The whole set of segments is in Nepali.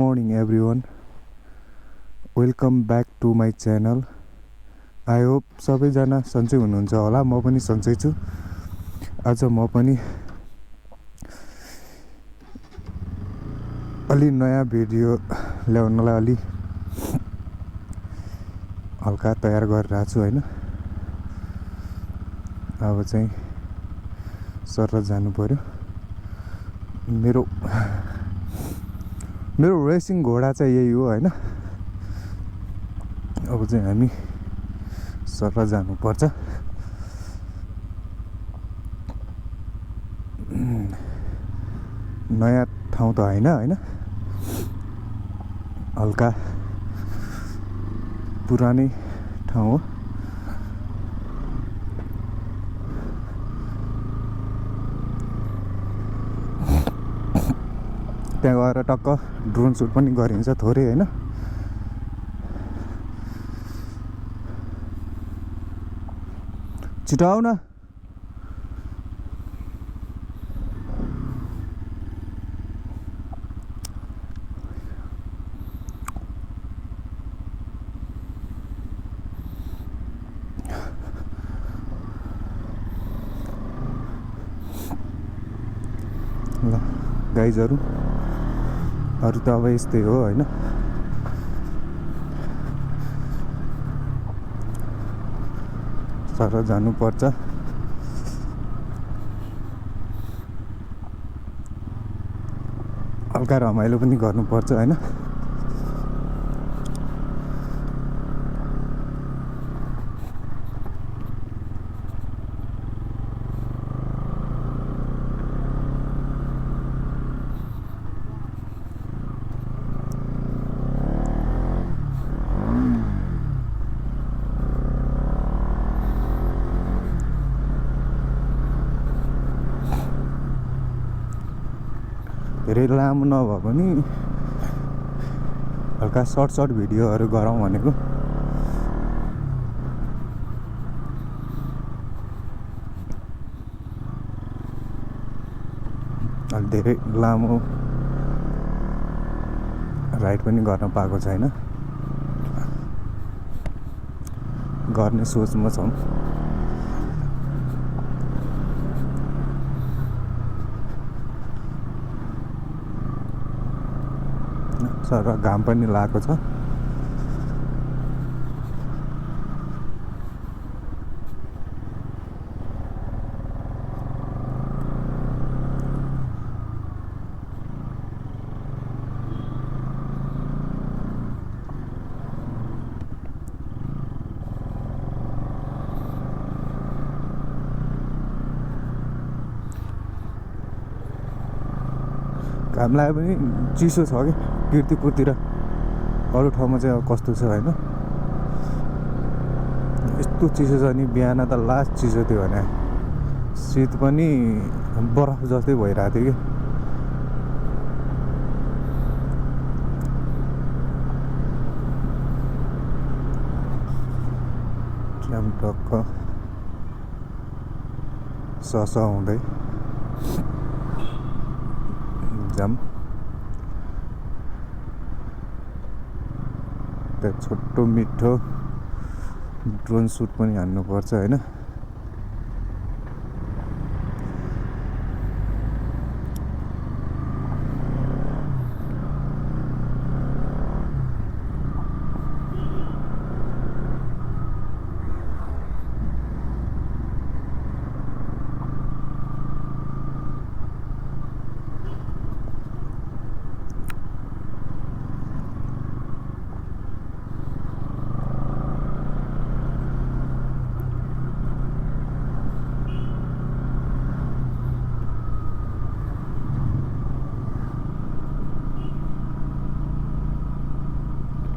Morning everyone, welcome back to my channel. I hope सबैजना सन्चै हुनुहुन्छ होला। म पनि सन्चै छु। आज म पनि अलि नयाँ भिडियो ल्याउनलाई अलि हल्का तयार गरिरहेको छु हैन। अब चाहिँ सर जानु पर्यो। मेरो रेसिङ घोडा चाहिँ यही हो हैन। अब चाहिँ हामी सर जानु पर्छ। नयाँ ठाउँ त हैन हल्का पुरानै ठाउँ हो। त्यहाँ गएर टक्क ड्रोन सुट पनि गरिन्छ थोरै हैन। छिटो आऊ न। ल गाइजहरु त अब यस्तै हो हैन। सर जानु पर्छ। हल्का रमाइलो पनि गर्नुपर्छ हैन। धेरै लामो नभए पनि हल्का सर्ट भिडियोहरू गरौँ भनेको। अलि धेरै लामो राइड पनि गर्न पाएको छैन। गर्ने सोचमा छौँ। सर घाम पनि लागेको छ। घाम लागे पनि चिसो छ कि कीर्तिपुरतिर। अरू ठाउँमा चाहिँ अब कस्तो छ हैन। यस्तो चिसो छ नि। बिहान त लास्ट चिसो थियो भने शीत पनि बरफ जस्तै भइरहेको थियो कि ट्राम टक्क सस हुँदै जाम। त्यो छोटो मिठो ड्रोन सुट पनि हान्नुपर्छ हैन।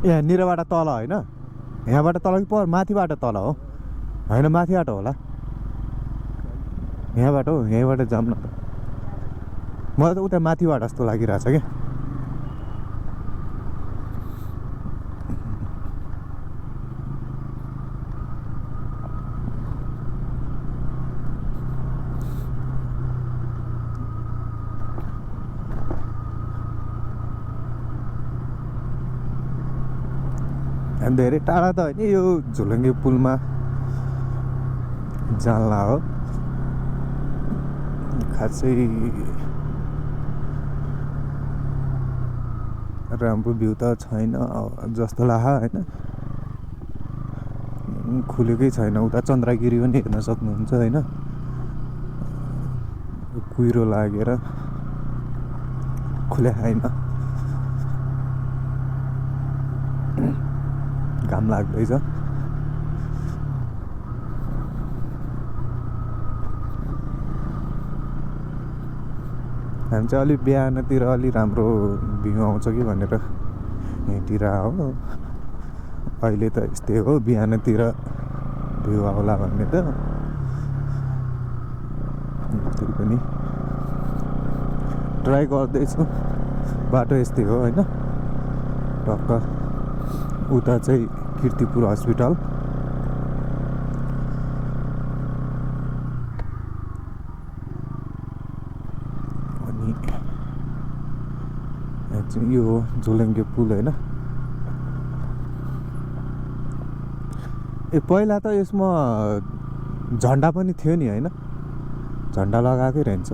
यहाँनिरबाट तल होइन। यहाँबाट तल कि पर माथिबाट तल हो होइन। माथिबाट होला। यहाँबाट हो। यहीँबाट जाऊँ न त। मलाई त उता माथिबाट जस्तो लागिरहेछ क्या। धेरै टाढा त होइन, यो झोलुङ्गे पुलमा जान्ला हो। खासै राम्रो भ्यू त छैन जस्तो लाग्छ होइन, खुलेकै छैन। उता चन्द्रगिरी पनि हेर्न सक्नुहुन्छ होइन, कुहिरो लागेर खुल्या छैन, घाम लाग्दैछ। हामी चाहिँ अलिक बिहानतिर अलि राम्रो भ्यू आउँछ कि भनेर यहीँतिर हो। अहिले त यस्तै हो, बिहानतिर भ्यू आउला भन्ने त त्यही पनि ट्राई गर्दैछु। बाटो यस्तै हो होइन, टक्क उता चाहिँ कीर्तिपुर हस्पिटल, अनि यो हो झोलुङ्गे पुल होइन। ए पहिला त यसमा झन्डा पनि थियो नि होइन, झन्डा लगाएकै रहन्छ।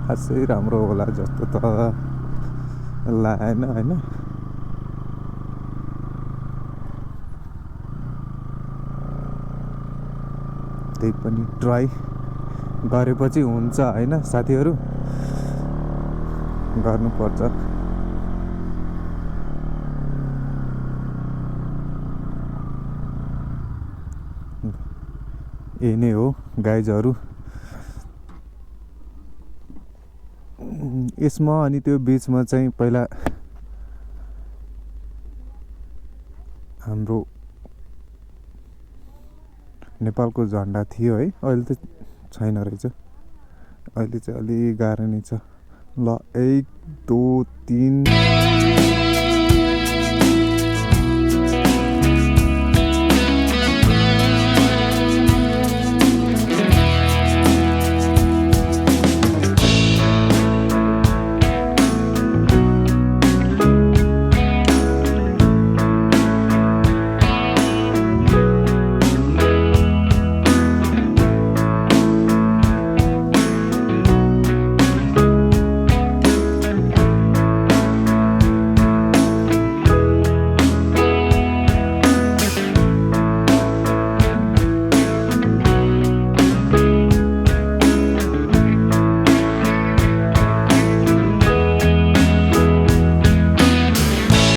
खासै राम्रो होला जस्तो त लागेन होइन। त्यही पनि ट्राई गरेपछि हुन्छ होइन साथीहरू, गर्नुपर्छ। यही नै हो गाइजहरू यसमा। अनि त्यो बिचमा चाहिँ पहिला हाम्रो नेपालको झन्डा थियो है, अहिले त छैन रहेछ। अहिले चाहिँ अलि गाह्रो नै छ। ल 1 2 3